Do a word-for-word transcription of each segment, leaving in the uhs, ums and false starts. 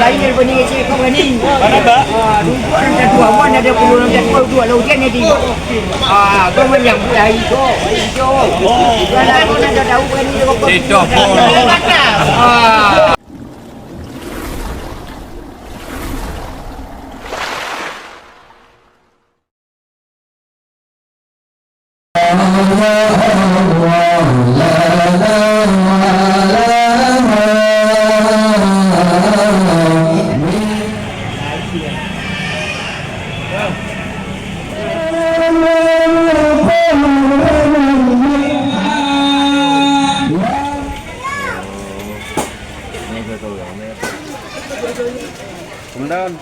Lain daripada ni, cik, kau berani. Mana, Pak? Ah, dua orang dah tua, wan ada puluh orang dah tua, dua laut dia nanti. Ah, kau menyambut hari tu, hari tu. Bukan aku nak tahu berani kau. Itu pun. Ah. Komandan.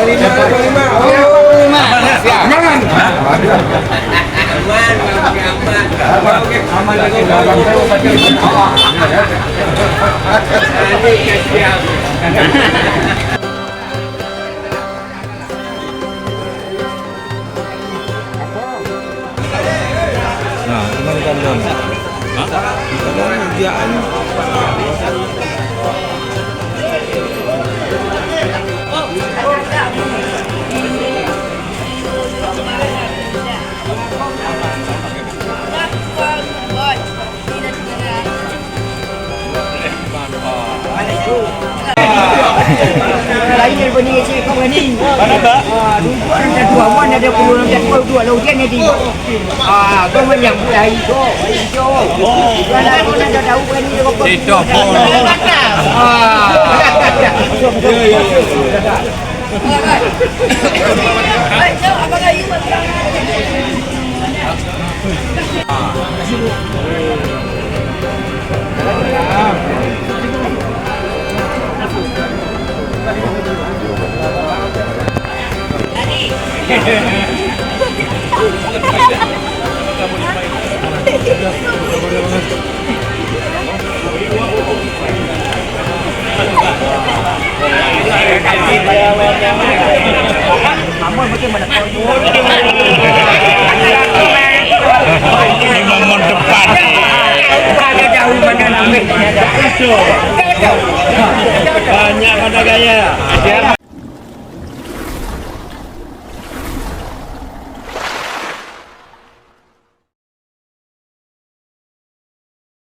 Jangan. Nah, gimana keadaan? Hah? Keadaan ujian. Lain daripada ni, cik, kau berani. Mana, Pak? Ah, duduk dalam jadwal. Mana ada puluh dalam jadwal, duduk dalam ujian jadi. Ah, kau main yang mulai, kau. Kau nak, kau nak tahu berani, kau. Tidak, Pak. Ah. Ya, ya, ya. Ini momen depan. Banyak pada gaya.